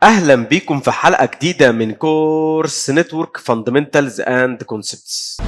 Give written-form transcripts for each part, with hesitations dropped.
اهلا بيكم في حلقة جديدة من كورس network fundamentals and concepts.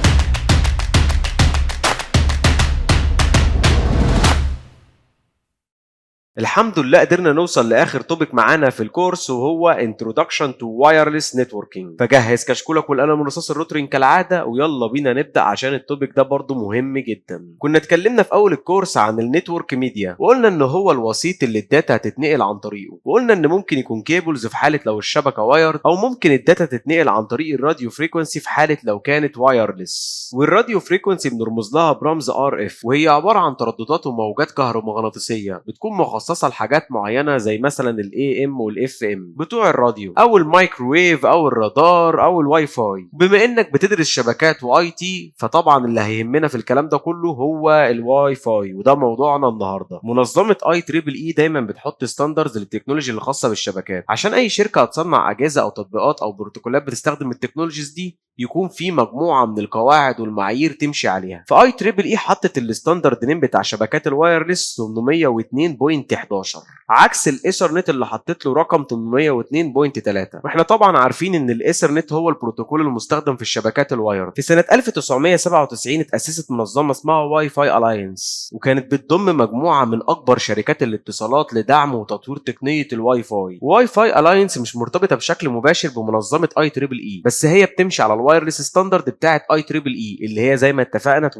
الحمد لله قدرنا نوصل لاخر topic معانا في الكورس، وهو Introduction to Wireless Networking. فجهز كشكولك والقلم الرصاص ال Rotring كالعاده، ويلا بينا نبدا عشان ال topic ده برضو مهم جدا. كنا اتكلمنا في اول الكورس عن ال network media، وقلنا ان هو الوسيط اللي ال data هتتنقل عن طريقه، وقلنا ان ممكن يكون cables في حاله لو الشبكة wired، او ممكن ال data تتنقل عن طريق ال radio frequency في حاله لو كانت wireless. وال radio frequency بنرمز لها برمز RF، وهي عبارة عن ترددات وموجات كهرومغناطيسيه بتكون مخصصة لحاجات معينة زي مثلا ال AM وال FM بتوع الراديو، او المايكروويف، او الرادار، او الواي فاي. بما انك بتدرس شبكات و IT، فطبعا اللي هيهمنا في الكلام ده كله هو الواي فاي، وده موضوعنا النهارده. منظمة IEEE دايما بتحط standards لل technology اللي خاصة بالشبكات، عشان اي شركة هتصنع اجهزة او تطبيقات او بروتوكولات بتستخدم ال technologies دي يكون في مجموعة من القواعد والمعايير تمشي عليها. ف IEEE حطت ال standard name بتاع شبكات ال wireless 802.11، عكس الايثرنت اللي حطيت له رقم 802.3. واحنا طبعا عارفين ان الايثرنت هو البروتوكول المستخدم في الشبكات ال wired. في سنة 1997 اتاسست منظمة اسمها Wi-Fi Alliance، وكانت بتضم مجموعة من اكبر شركات الاتصالات لدعم وتطوير تقنية ال Wi-Fi. Wi-Fi Alliance مش مرتبطة بشكل مباشر بمنظمه IEEE، بس هي بتمشي على ال wireless standard بتاعه IEEE اللي هي زي ما اتفقنا 802.11،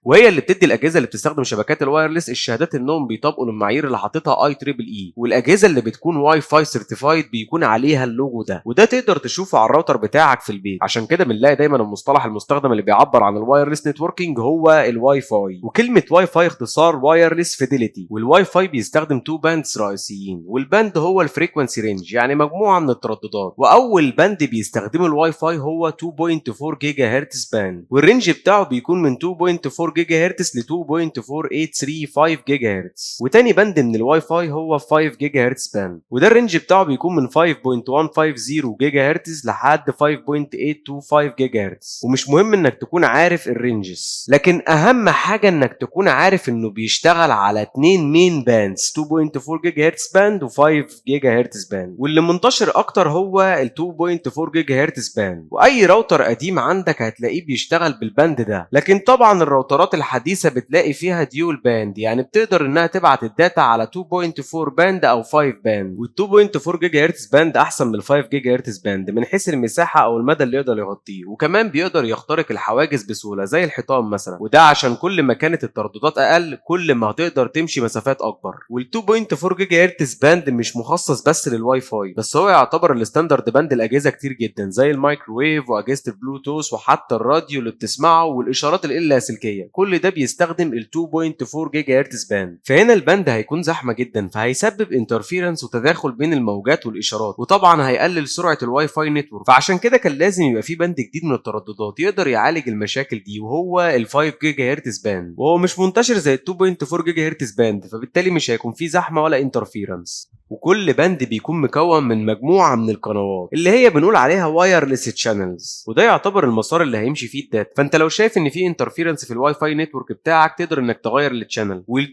وهي اللي بتدي الاجهزة اللي بتستخدم شبكات ال wireless الشهادات انهم بيطبقوا المعايير اللي حاططها IEEE. والاجهزة اللي بتكون Wi-Fi certified بيكون عليها اللوجو ده، وده تقدر تشوفه على الراوتر بتاعك في البيت. عشان كده بنلاقي دايما المصطلح المستخدم اللي بيعبر عن ال wireless networking هو الواي فاي. وكلمه واي فاي اختصار wireless fidelity. وال Wi-Fi بيستخدم two bands رئيسيين، وال band هو ال frequency range، يعني مجموعة من الترددات. واول band بيستخدمه الواي فاي هو 2.4 جيجا هرتز band، وال range بتاعه بيكون من 2.4 جيجا هرتز ل 2.4835 جيجا هرتز. وتاني band من الواي فاي هو 5 جيجا هرتز band، وده ال range بتاعه بيكون من 5.150 جيجا هرتز لحد 5.825 جيجا هرتز. ومش مهم انك تكون عارف ال ranges، لكن اهم حاجة انك تكون عارف انه بيشتغل على اتنين main bands، 2.4 جيجا هرتز band و5 جيجا هرتز band، واللي منتشر اكتر هو ال 2.4 جيجا هرتز band. واي راوتر قديم عندك هتلاقيه بيشتغل بال band ده، لكن طبعا الراوترات الحديثة بتلاقي فيها dual band، يعني بتقدر انها تبعت ال data على 2.4 band او 5 band. وال 2.4 جيجا هرتز band احسن من ال 5 جيجا هرتز band من حيث المساحة او المدى اللي يقدر يغطيه، وكمان بيقدر يخترق الحواجز بسهولة زي الحيطان مثلا. وده عشان كل ما كانت الترددات اقل كل ما هتقدر تمشي مسافات اكبر. وال 2.4 جيجا هرتز band مش مخصص بس للواي فاي، بس هو يعتبر ال standard band لاجهزة كتير جدا زي المايكروويف واجهزة البلوتوث وحتى الراديو اللي بتسمعه والاشارات اللاسلكية، كل ده بيستخدم ال 2.4 جيجا هرتز band. فهنا ال band هيكون زحمة جدا، فهيسبب interference وتداخل بين الموجات والاشارات، وطبعا هيقلل سرعة ال Wi-Fi network. فعشان كده كان لازم يبقى في band جديد من الترددات يقدر يعالج المشاكل دي، وهو ال 5 جيجا هرتز band. وهو مش منتشر زي ال 2.4 جيجا هرتز band، فبالتالي مش هيكون فيه زحمة ولا interference. وكل band بيكون مكون من مجموعة من القنوات اللي هي بنقول عليها wireless channels، وده يعتبر المسار اللي هيمشي فيه ال data. فانت لو شايف ان في interference في ال Wi-Fi network بتاعك تقدر انك تغير ال channel. وال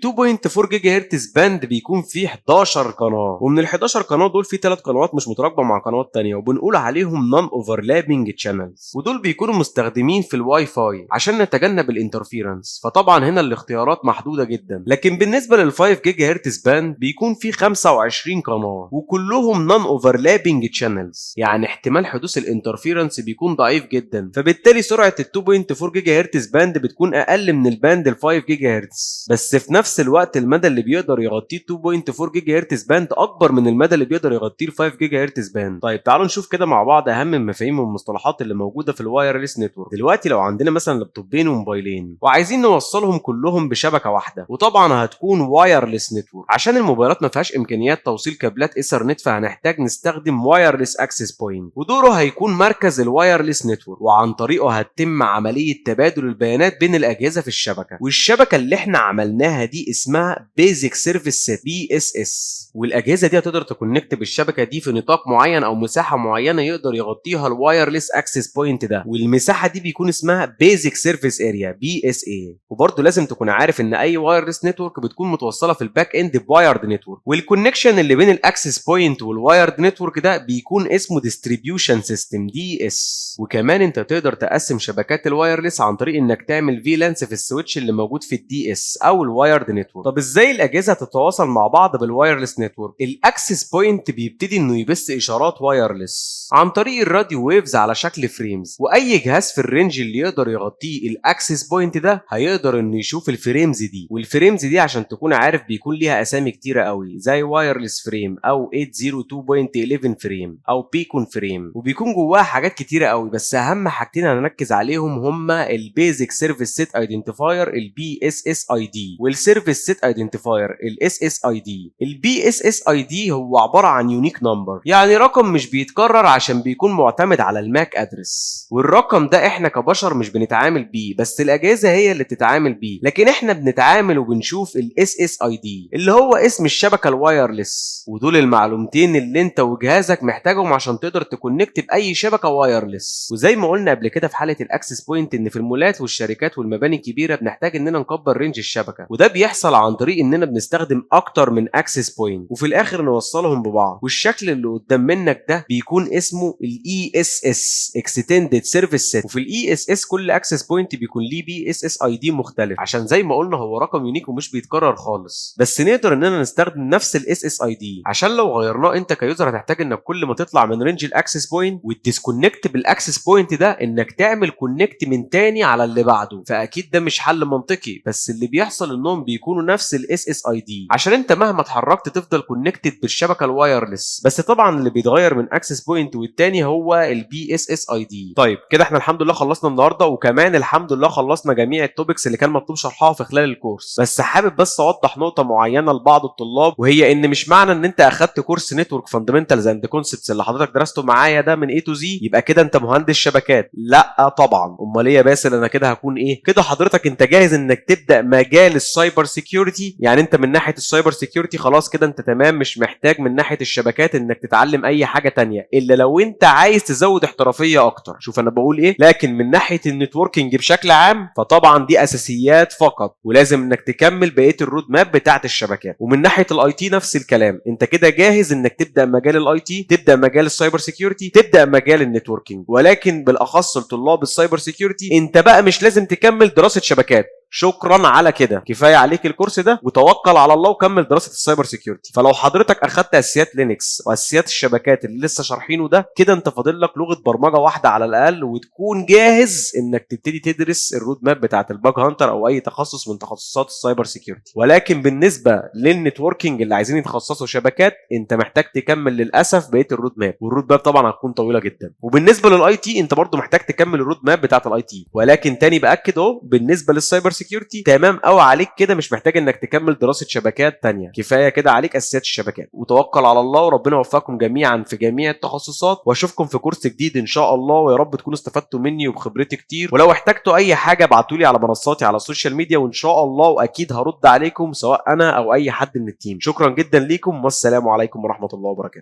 2.4 جيجا هرتز band بيكون فيه 11 قناه، ومن ال 11 قناة دول في 3 قنوات مش متراكبه مع قنوات تانية، وبنقول عليهم non overlapping channels، ودول بيكونوا مستخدمين في الواي فاي عشان نتجنب ال interference. فطبعا هنا الاختيارات محدودة جدا. لكن بالنسبة لل 5 جيجا هرتز band بيكون فيه 25 قناة وكلهم non overlapping channels، يعني احتمال حدوث ال interference بيكون ضعيف جدا، فبالتالي سرعة ال 2.4 جيجا هرتز band بتكون اقل من ال band ال 5 جيجا هرتز، بس في نفس الوقت المدى اللي بيقدر يغطيه 2.4 جيجا هرتز band اكبر من المدى اللي بيقدر يغطيه ال 5 جيجا هرتز band. طيب تعالوا نشوف كده مع بعض اهم المفاهيم والمصطلحات اللي موجودة في ال wireless network. دلوقتي لو عندنا مثلا لابتوبين وموبايلين وعايزين نوصلهم كلهم بشبكة واحدة، وطبعا هتكون wireless network، عشان الموبايلات ما فيهاش امكانيات توصيل كابلات ايثرنت، فهنحتاج نستخدم wireless access point، ودوره هيكون مركز ال wireless network، وعن طريقه هتتم عملية تبادل البيانات بين الاجهزة في الشبكة. والشبكة اللي احنا عملناها دي اسمها basic service set BSS، والاجهزة دي هتقدر ت connect بالشبكه دي في نطاق معين او مساحة معينة يقدر يغطيها ال wireless access point ده، والمساحة دي بيكون اسمها basic service area BSA. وبرده لازم تكون عارف ان اي wireless network بتكون متوصله في ال back end ب wired network، وال connection اللي اللي بين ال access point وال wired network ده بيكون اسمه distribution system DS. وكمان انت تقدر تقسم شبكات ال wireless عن طريق انك تعمل VLANs في ال switch اللي موجود في ال DS او ال wired network. طب ازاي الاجهزة تتواصل مع بعض بال wireless network؟ ال access point بيبتدي انه يبث اشارات wireless عن طريق ال radio waves على شكل frames، واي جهاز في ال range اللي يقدر يغطيه ال access point ده هيقدر انه يشوف ال frames دي. وال frames دي عشان تكون عارف بيكون ليها اسامي كتيرة قوي، زي wireless frame او 802.11 frame او beacon frame، وبيكون جواها حاجات كتيرة قوي، بس اهم حاجتين هنركز عليهم هما ال basic service set identifier ال BSSID وال service set identifier ال SSID. ال BSSID هو عبارة عن unique number، يعني رقم مش بيتكرر عشان بيكون معتمد على ال MAC address، والرقم ده احنا كبشر مش بنتعامل بيه، بس الاجهزة هي اللي بتتعامل بيه. لكن احنا بنتعامل وبنشوف ال SSID اللي هو اسم الشبكة ال wireless. ودول المعلومتين اللي انت وجهازك محتاجهم عشان تقدر ت connect باي شبكة wireless. وزي ما قلنا قبل كده في حاله ال access point ان في المولات والشركات والمباني الكبيرة بنحتاج اننا نكبر range الشبكه، وده بيحصل عن طريق اننا بنستخدم اكتر من access point وفي الاخر نوصلهم ببعض. والشكل اللي قدام منك ده بيكون اسمه ال ESS extended service set. وفي ال ESS كل access point بيكون ليه BSSID مختلف، عشان زي ما قلنا هو رقم unique ومش بيتكرر خالص، بس نقدر اننا نستخدم نفس ال SSID، عشان لو غيرناه انت ك user هتحتاج انك كل ما تطلع من range ال access point وت disconnect بال access point ده انك تعمل connect من تاني على اللي بعده، فاكيد ده مش حل منطقي. بس اللي بيحصل انهم بيكونوا نفس ال SSID عشان انت مهما اتحركت تفضل connected بالشبكه ال wireless، بس طبعا اللي بيتغير من access point والتاني هو ال BSSID. طيب كده احنا الحمد لله خلصنا النهارده، وكمان الحمد لله خلصنا جميع ال topics اللي كان مطلوب شرحها في خلال الكورس. بس حابب بس اوضح نقطة معينة لبعض الطلاب، وهي ان مش معنى ان انت اخدت كورس network fundamentals and concepts اللي حضرتك درسته معايا ده من A to Z يبقى كده انت مهندس شبكات. لا طبعا، امال ايه يا باسل؟ انا كده هكون ايه؟ كده حضرتك انت جاهز انك تبدا مجال ال cyber security، يعني انت من ناحية ال cyber security خلاص كده انت تمام، مش محتاج من ناحية الشبكات انك تتعلم اي حاجة تانية الا لو انت عايز تزود احترافية اكتر. شوف انا بقول ايه. لكن من ناحية ال networking بشكل عام فطبعا دي اساسيات فقط، ولازم انك تكمل بقية ال road map بتاعه الشبكات. ومن ناحية ال IT نفس الكلام، انت كده جاهز انك تبدا مجال ال IT، تبدا مجال ال cyber security، تبدا مجال ال networking. ولكن بالاخص لطلاب ال cyber security انت بقى مش لازم تكمل دراسة شبكات، شكرا على كده، كفاية عليك الكورس ده وتوكل على الله وكمل دراسة ال cyber security. فلو حضرتك اخدت اساسيات Linux واساسيات الشبكات اللي لسه شارحينه ده، كده انت فاضل لك لغة برمجة واحدة على الاقل وتكون جاهز انك تبتدي تدرس ال road map بتاعت ال bug hunter او اي تخصص من تخصصات ال cyber security. ولكن بالنسبة لل networking اللي عايزين يتخصصوا شبكات، انت محتاج تكمل للاسف بقية ال road map، وال road map طبعا هتكون طويلة جدا. وبالنسبة لل IT انت برضو محتاج تكمل ال road map بتاعت ال IT. ولكن تاني باكد اهو، بالنسبة لل cyber security تمام قوي عليك كده، مش محتاج انك تكمل دراسة شبكات تانية، كفاية كده عليك اساسيات الشبكات وتوكل على الله. وربنا يوفقكم جميعا في جميع التخصصات، واشوفكم في كورس جديد ان شاء الله، ويا رب تكونوا استفدتوا مني وبخبرتي كتير. ولو احتجتوا اي حاجة ابعتوا لي على منصاتي على ال social media، وان شاء الله واكيد هرد عليكم سواء انا او اي حد من ال team. شكرا جدا ليكم، والسلام عليكم ورحمة الله وبركاته.